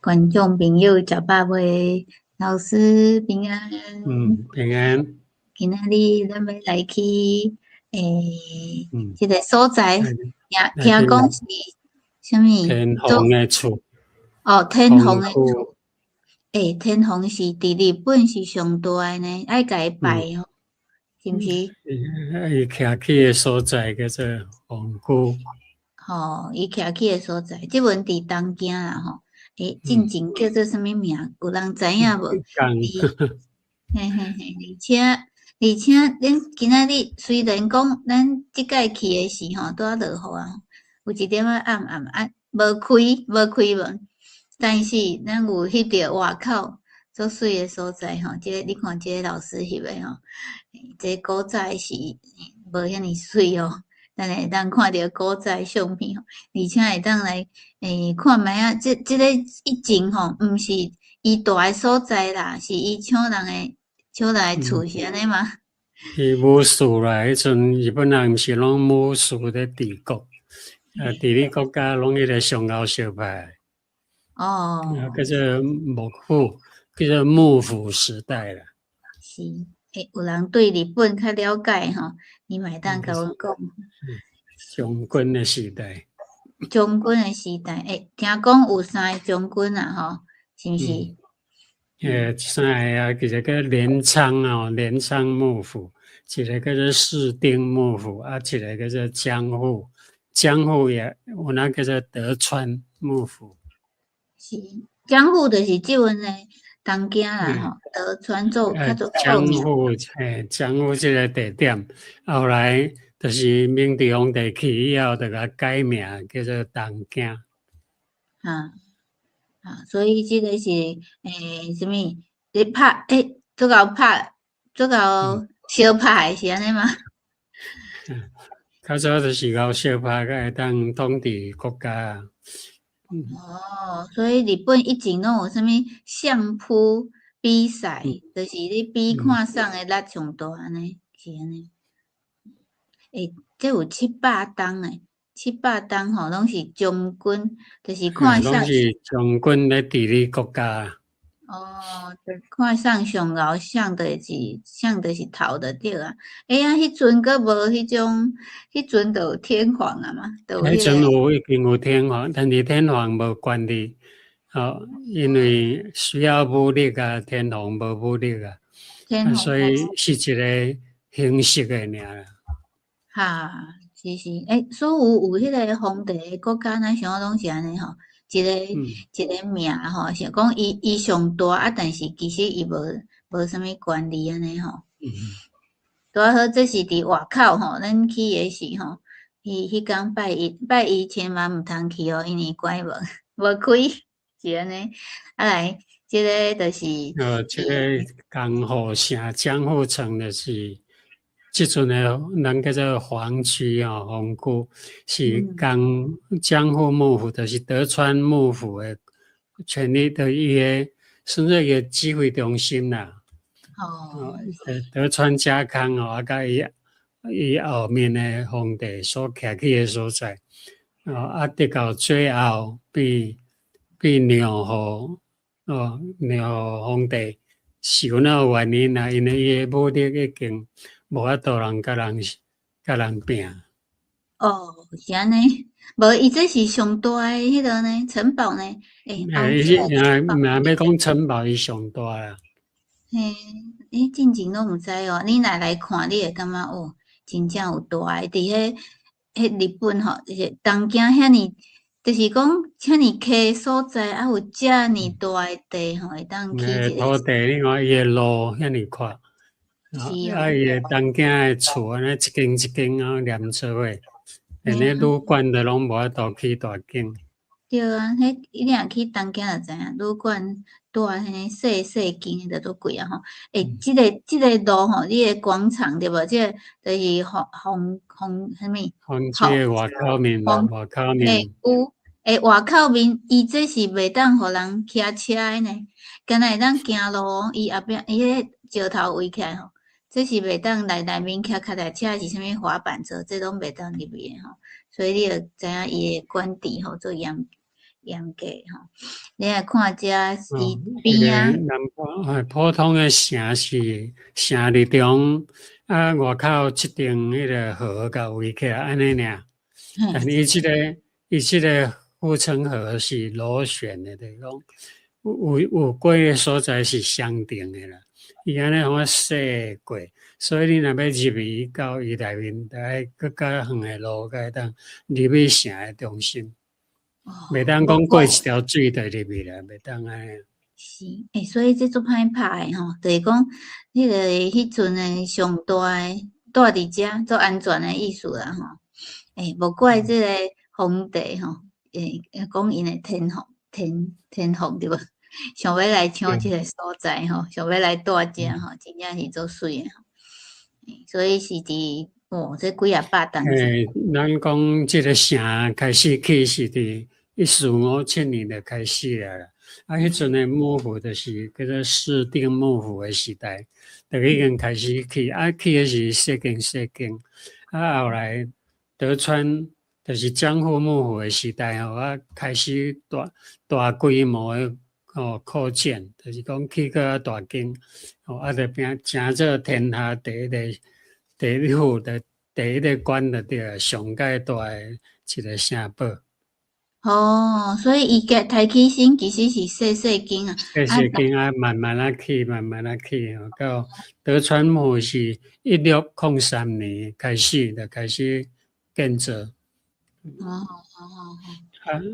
觀眾朋友食飽未？老師平安。嗯，平安。今仔日咱欲來去這个所在，聽聽講是啥物？天皇的厝。哦，天皇的厝。天皇是佇日本是上大的呢，愛共伊拜哦，是毋是？伊徛起的所在叫做皇宮。吼，伊徛起的所在，這陣佇東京啦吼。進前叫做啥物名？有人知影無？嘿嘿嘿，而且，恁今仔日雖然講咱這擺去的時吼，拄仔落雨啊，有一點仔暗暗啊，無開門，但是咱有翕著外口足媠的所在吼。這個你看，這個老師翕的吼，這個古早是無遐爾媠哦。咱會當看著古早相片吼，而且會當來看覓仔，這個以前吼，毋是伊蹛的所在啦，是伊搶人的厝是按呢嗎？伊武士啦，彼陣日本人毋是攏武士咧治國，治理國家攏彼个上後相拍。叫做幕府，叫做幕府時代啦。是，有人對日本較了解吼，你嘛會當共阮講。將軍的時代。將軍的時代，聽講有三个將軍啊，吼，是毋是？三个啊，一个叫鎌倉哦，鎌倉幕府，一个叫做室町幕府，啊，一个叫做江戶，江戶也有那叫做德川幕府。是，江戶就是這陣的東京啦，吼，德川做較做江戶，江戶這个地點，後來就是明治皇帝去以後，就共改名叫做東京。啊，所以這个是啥物？咧拍足𠢕拍，足𠢕相拍的是按呢嗎？較早就是𠢕相拍，才會當統治國家。哦，所以日本以前攏有啥物相撲比賽，就是咧比看啥的力上大按呢，是按呢。這有700棟欸，700棟吼，攏是將軍，就是看啥。攏是將軍咧治理國家。哦，就看啥上𠢕，啥就是頭就對啊。啊，彼陣閣無彼種，彼陣就有天皇啊嘛。彼陣有已經有天皇，但是天皇無權力，哦，因為需要武力啊，天皇無武力啊，所以是一個形式的爾啦。哈，是是，所有有彼个皇帝的國家，咱想攏是按呢吼，一个一个名吼，想講伊上大啊，但是其實伊無啥物權力按呢吼。拄仔好，這是佇外口吼，咱去的時吼，彼工拜一拜一千萬毋通去哦，因為關門無開，是按呢。啊來，這个就是。這个江戶城，江戶城就是。這陣的人叫做皇區吼，皇區是江戶幕府，就是德川幕府的權力的伊个，算做伊个指揮中心啦。德川家康哦，啊，佮伊後面的皇帝所徛起的所在，哦，啊，直到最後變讓予哦，讓予皇帝是有哪有原因啊？因為伊的武力已經無法度人共人拚。哦，是按呢，無伊這是上大的彼个呢，城堡呢？伊是若欲講城堡，伊上大啦。嘿，進前攏毋知哦，你若來看，你會感覺哦，真正有大的，佇彼日本吼，就是東京遐爾，就是講遮爾溪所在，啊有遮爾大的地吼，會當起一個。土地，你看伊的路遐爾闊。啊！伊的東京的厝按呢一間一間啊連做伙，連咧旅館都攏無法度起大間。對啊，彼你若去東京就知影，旅館蹛彼个細細間的就足貴啊吼。這个路吼，你的廣場對無？這個就是皇皇皇啥物？皇這個外口面，外口面。有，外口面，伊這是袂當予人騎車的呢，敢若會當行路，伊後壁伊彼石頭圍起來吼。這是袂當內面騎腳踏車是啥物滑板車，這攏袂當入去的吼。所以你就知影伊的管制吼，足嚴嚴格吼。你來看遮伊邊啊。南普通的城是城佇中，啊外口這間彼个河共圍起來按呢爾。但是伊這個護城河是螺旋的，就是講有幾个所在是相連的啦。伊按呢予我踅過，所以你若欲入去到伊內面，著愛閣較遠的路才會當入去城的中心。袂當講過一條水就入去啦，袂當按呢。是，欸，所以這足歹拍的吼，就是講彼个彼陣的上大的住佇遮足安全的意思啦吼。欸，無怪這个皇帝吼，欸，講𪜶的天皇，天皇對無？想欲來搶這个所在吼，想欲來住遮吼，真正是足媠的吼。所以是佇哦，這幾仔百冬。欸，咱講這个城開始起是佇1457年就開始啊啦。啊，彼陣的幕府就是叫做室町幕府的時代，就已經開始起，啊，起的是細間細間，啊，後來德川就是江戶幕府的時代吼，啊，開始大大規模的哦擴建，就是講起閣較大間，哦，啊，就變成做天下第一府的第一个關就對，上蓋大的一个城堡。哦，所以伊個抬起身其實是細細間啊，細細間啊，慢慢仔起，慢慢仔起吼，到德川幕府是1603年開始就開始建造。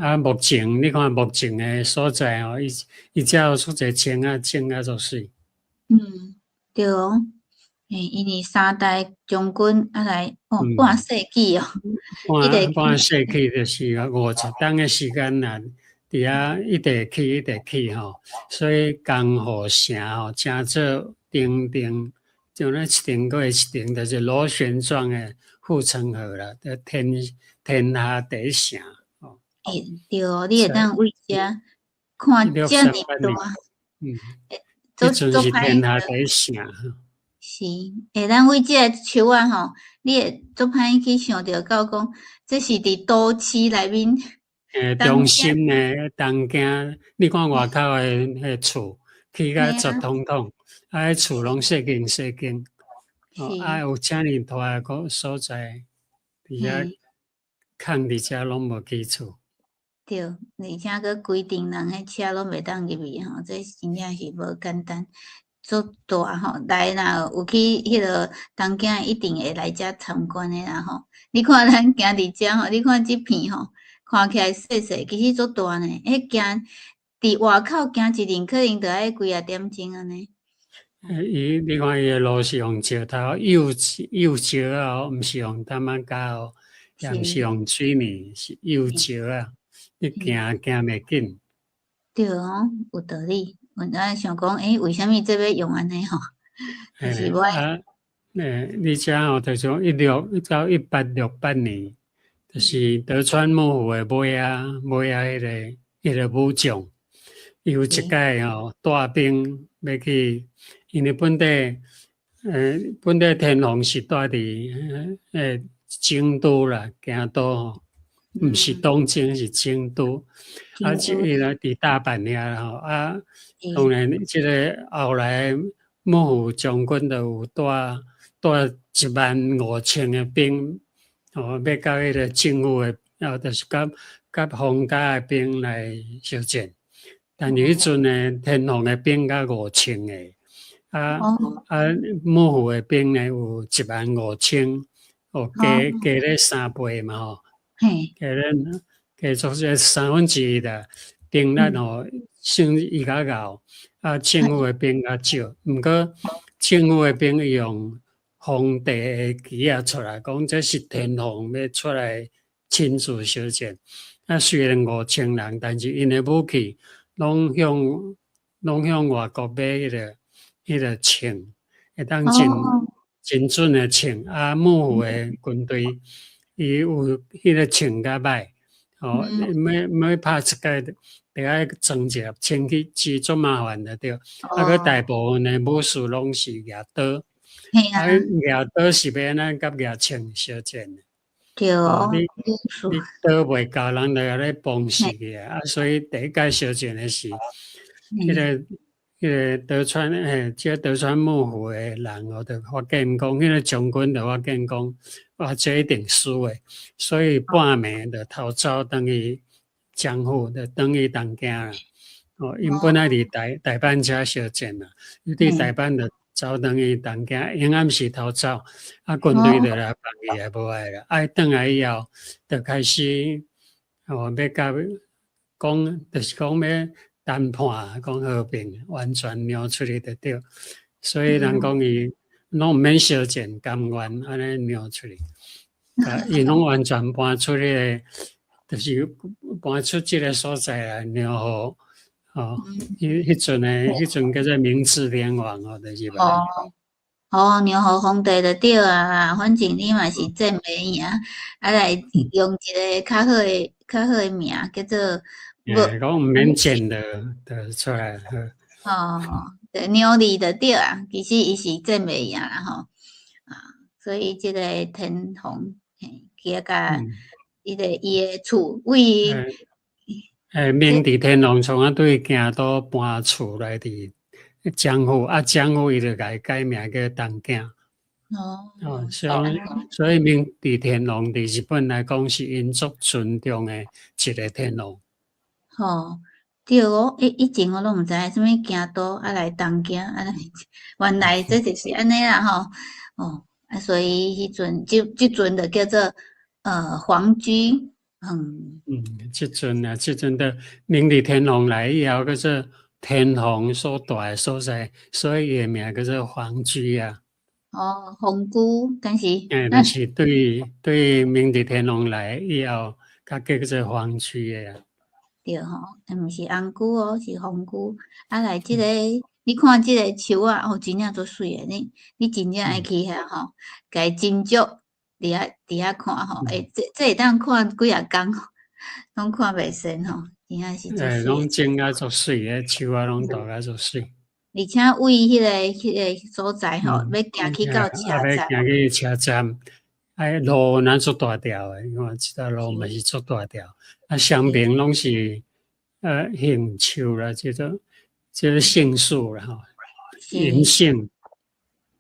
啊，目前你看目前的所在吼，伊遮有出濟青仔種啊足媠。嗯，對哦，欸，因為三代將軍啊來哦，半世紀哦，半世紀就是50冬的時間啦，佇遐一直起一直起吼，所以江戶城吼，成做頂頂，就咧一層閣一層，就是螺旋狀的護城河啦，天下第一城。欸，對哦，你會當位遮看遮爾大，彼陣是天下第一城。是，欸，咱對這个樹仔吼，你會足歹去想著到講，這是佇都市內面。欸，中心的東京，你看外口的彼厝，起甲雜統統，啊，彼厝攏細間細間，哦，啊，有遮爾大个所在，佇遐空佇遮攏無起厝。對，而且閣規定人彼車攏袂當入去吼，這真正是無簡單，足大吼。來若有去彼个東京，一定會來遮參觀的啦吼。你看咱行佇遮吼，你看這片吼，看起來細細，其實足大呢。彼行佇外口行一陣，可能著愛幾仔點鐘按呢。伊你看伊的路是用石頭幼幼石仔，毋是用淡仔膠哦，也毋是用水泥，是幼石仔。你行行袂緊。對哦，有道理。我咱想講，欸，為啥物這欲用按呢吼？就是我。啊，欸，你遮吼，就是講16到1868年，就是德川幕府的尾仔尾仔彼个武將，伊有一擺吼帶兵欲去，因為本底天皇是住佇京都啦，京都吼。毋是東京，是京都。啊，這伊來佇大阪遐吼，啊，當然這个後來幕府將軍就有帶1萬5千个兵，哦，欲佮彼个政府的，啊，就是佮皇家的兵來相戰。但是彼陣呢，天皇的兵才5千个，啊，幕府的兵呢有1萬5千，哦，加咧3倍嘛吼。加咧加做這1/3啦，兵力吼，算伊較𠢕，啊，政府的兵較少。毋過政府的兵用皇帝的旗仔出來，講這是天皇欲出來親自相戰。啊，雖然5千人，但是𪜶的武器攏向外國買彼个槍，會當真真準的槍。啊，幕府的軍隊伊有彼个槍較歹，哦，每拍一擺著愛裝一粒槍去支，足麻煩的對。啊，閣大部分的武士攏是舉刀，啊，舉刀是欲按怎佮舉槍相戰？對哦，你你倒袂夠，人就共你崩死去啊！啊，所以第一擺相戰的是，彼個德川嘿，這個德川幕府的人哦，就發現講，彼個將軍就發現講，哇，這一定輸的，所以半暝就逃走轉去江戶，就轉去東京啦。哦，𪜶本來佇大阪遮相戰啦，伊佇大阪就走轉去東京，永暗時逃走，啊，軍隊就來放伊也無愛啦。啊，伊轉來以後，就開始哦，欲共講，就是講欲談判，講和平，完全讓出去就對。所以人講伊攏毋免相戰，甘願按呢讓出去，啊，伊攏完全搬出去，就是搬出這个所在來讓予。哦，彼陣叫做明治天皇哦，就是吧。哦，哦，讓予皇帝就對啊，反正你嘛是戰袂贏，啊來用一个較好的名叫做。欸，講毋免戰就出來。哦，對，讓利就對啊，其實伊是戰袂贏啦吼，啊，所以這个天皇，嘿，去共伊的厝位。欸，明治天皇從啊對京都搬厝來佇江戶，啊江戶伊就共伊改名叫東京。哦。哦，所以明治天皇佇日本來講是𪜶足尊重的一个天皇。吼，對哦，欸，以前我攏毋知影啥物京都啊來東京啊來，原來這就是按呢啦吼。哦，啊，所以彼陣這陣就叫做皇居。嗯。嗯，這陣的明治天皇來以後，叫做天皇所住的所在，所以伊的名叫做皇居啊。哦，皇居，敢是？欸，就是對明治天皇來以後，才叫做皇居的啊。對吼，毋是紅居哦，是皇居。啊，來這個，你看這个樹仔，哦，真正足媠的，你真正愛去遐吼，共伊斟酌。佇遐看吼，欸，這會當看幾仔工，攏看袂煞吼，真正是足欸，攏種甲足媠的，樹仔攏大甲足媠。而且位彼个所在吼，欲行去到車站。欲行去車站，啊，路若足大條的，你看這條路嘛是足大條，啊，雙邊攏是杏樹啦，這個杏樹啦吼，銀杏。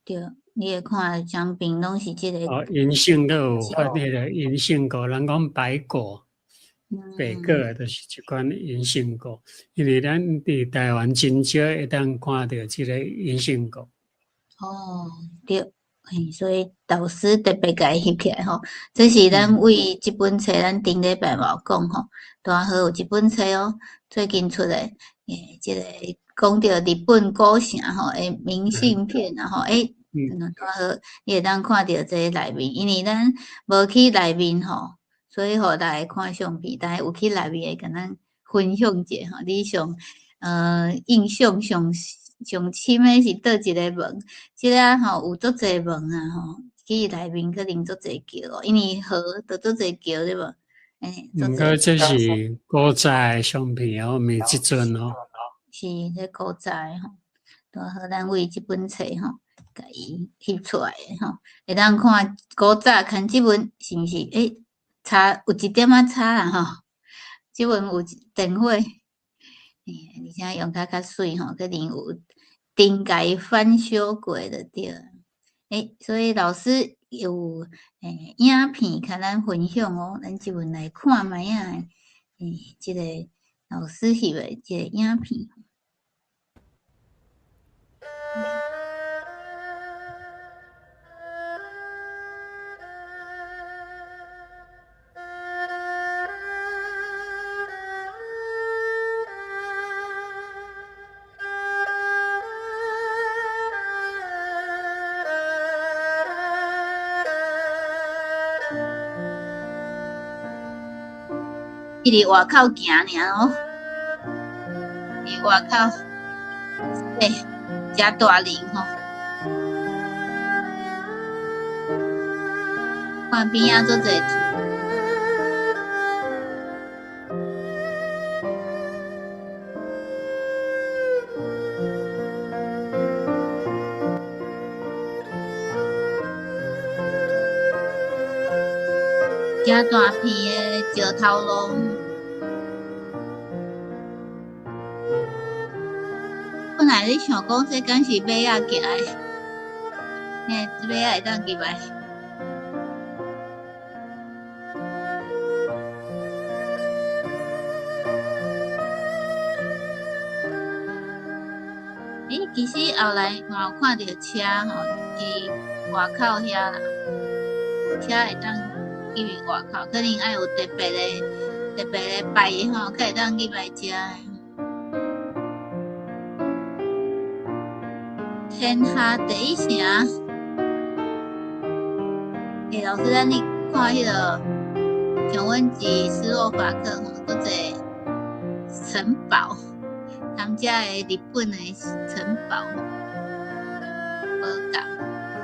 對。你會看雙邊攏是這个。哦，銀杏閣有發彼个銀杏果，人講白果，白果就是這款銀杏果，因為咱佇台灣真少會當看著這个銀杏果。哦，對，嘿，所以導師特別共伊翕起來吼，這是咱為這本冊，咱頂禮拜嘛有講吼，拄好有一本冊哦，最近出的，欸，這个講著日本古城吼的明信片啊吼，欸。嗯，拄好，你會當看著這內面，因為咱無去內面吼，所以予大家看相片，但是有去內面會共咱分享一下吼。你上印象上上深的是佗一个門？這个吼有足濟門啊吼，去內面可能足濟橋哦，因為河都足濟橋對無？欸，毋過這是古早的相片哦，毋是這陣哦。是，這古早的吼，拄好咱為這本冊吼。共伊翕出來的吼，會當看古早牽這本是毋是？欸，差有一點仔差啦吼。這本有電火，欸，而且用較媠吼，可能有燈共伊翻修過就對了。欸，所以老師有影片共咱分享哦，咱這本來看覓仔。欸，這个老師翕的這个影片。伊佇外口行爾哦，佇外口，欸，誠大輪吼，看邊仔足濟厝。誠大片的石頭路。本來咧想講，這敢是馬仔行的，嘿，馬仔會當入來。欸，其實後來嘛有看著車吼，佇外口遐啦，車會當入去外口，可能愛有特別的牌吼，才會當入來遮。天下第一城。欸，老師，咱去看彼个，像阮佇斯洛伐克吼，足濟城堡，他們遮的日本的城堡，無仝，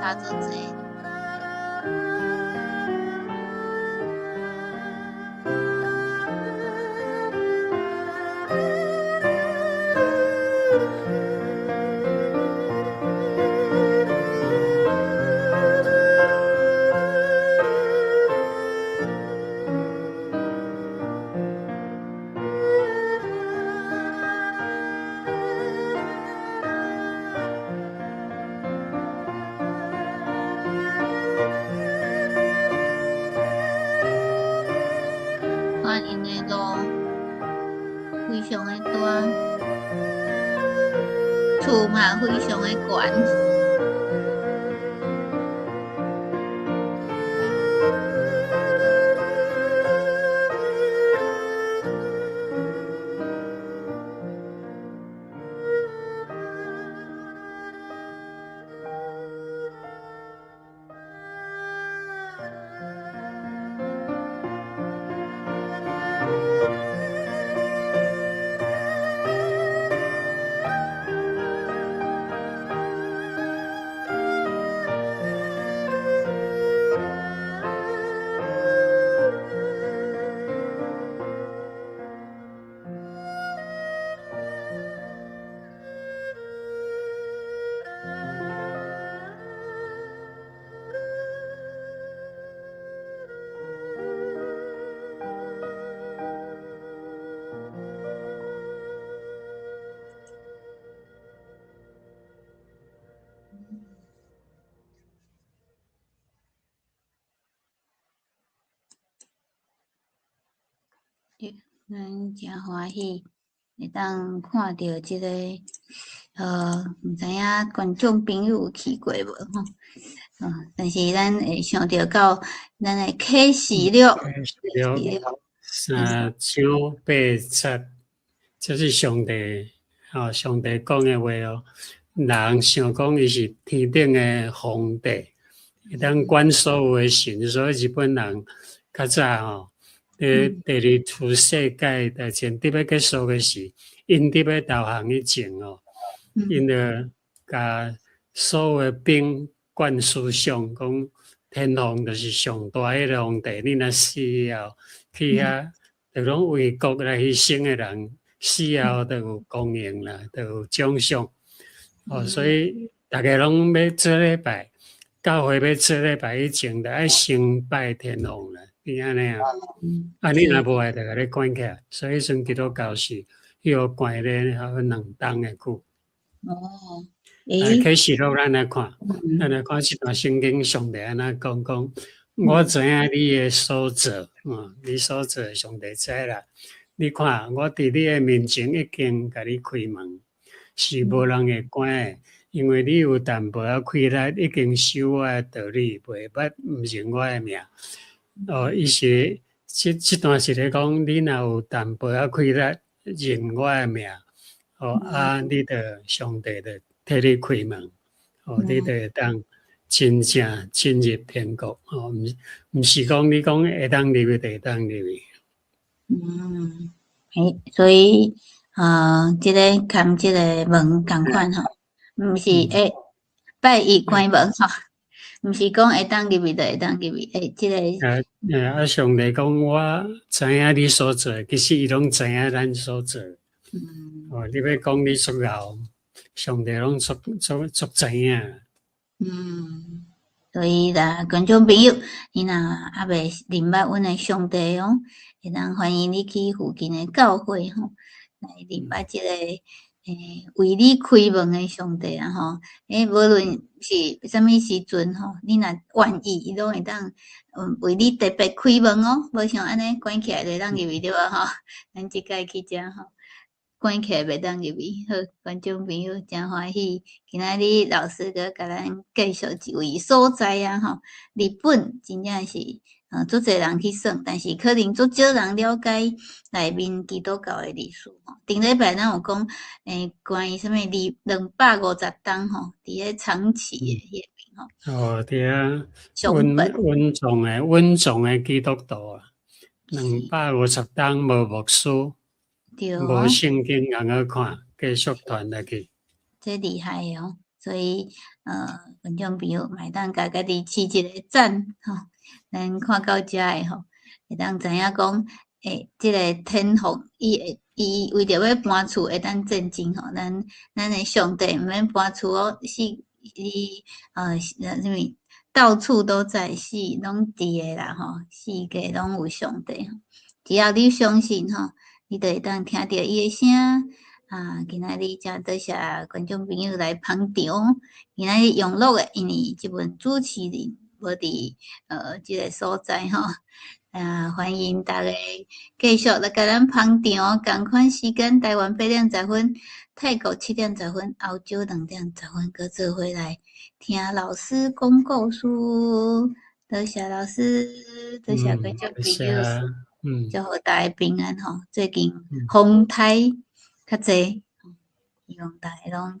差足濟。看𪜶的路非常的大，厝嘛非常的懸。對，咱誠歡喜會當看著這个，毋知影觀眾朋友有去過無吼？但是咱會想著到咱的啟示錄，啟示錄三章八節，這是上帝，吼，上帝講的話哦。人想講伊是天頂的皇帝，會當管所有的神，所以日本人較早吼，佇第二次世界大戰佇欲結束的時，𪜶佇欲投降以前哦，𪜶就共所有的兵灌輸上講，天皇就是上大彼个皇帝，你若死以後去遐，就攏為國來犧牲的人，死後就有光榮啦，就有獎賞。哦，所以逐家攏欲做禮拜，教會欲做禮拜以前，就愛先拜天皇啦，是按呢啊。啊，你若無愛，就共你關起來。所以彼陣基督教是彼予關咧，差不多2冬的久。哦，啊，啟示錄咱來看，咱來看這段聖經上帝按怎講講，我知影你的所做，你所做的上帝知啦。你看，我佇你的面前已經共你開門，是無人會關的，因為你有淡薄仔氣力，已經守我的道理，袂捌毋認我的名。哦，伊是這段是咧講，你若有淡薄仔氣力，認我的名，哦，啊，你就上帝就替你開門，哦，你就會當真正進入天國。哦，毋是講你講會當入去就會當入去。欸，所以，這个含這个門仝款吼，毋是會拜伊關門吼，毋是講會當入去就會當入去，欸，這個。啊，上帝講我知影你所做，其實伊攏知影咱所做。哦，你欲講你足𠢕，上帝攏足足足知影。所以啦，觀眾朋友，你若猶未認捌阮的上帝哦，會當歡迎你去附近的教會吼，來認捌這個為你開門的上帝啊吼。無論是啥物時陣吼，你若願意，伊攏會當為你特別開門哦，無像按呢關起來就會當入去對無吼？咱這擺去遮吼，關起來袂當入去。好，觀眾朋友誠歡喜，今仔日老師閣共咱介紹一位所在啊吼。日本真正是足濟人去耍，但是可能足少人了解內面基督教的歷史吼。頂禮拜咱有講，關於啥物二250冬吼，佇咧長崎的彼邊吼。哦，對啊，穩重的基督徒啊，250冬無牧師。無聖經通好看，繼續傳落去。這厲害哦！所以，觀眾朋友嘛會當共家己飼一个讚吼。咱看到遮的吼，會當知影講，這个天父伊會伊為著欲搬厝會當戰爭吼，咱的上帝毋免搬厝哦，是伊啥物到處都在，是攏佇的啦吼，四界攏有上帝。只要你相信吼，你就會當聽著伊的聲啊！今仔日誠多謝觀眾朋友來捧場，今仔日用錄的，因為這陣主持人無佇這个所在吼，啊，歡迎大家繼續來共咱捧場。仝款時間，台灣8點10分，泰國7點10分，歐洲2點10分，閣做伙來聽老師講故事。多謝老師，多謝觀眾朋友。祝予大家平安吼！最近風颱較濟，希望大家攏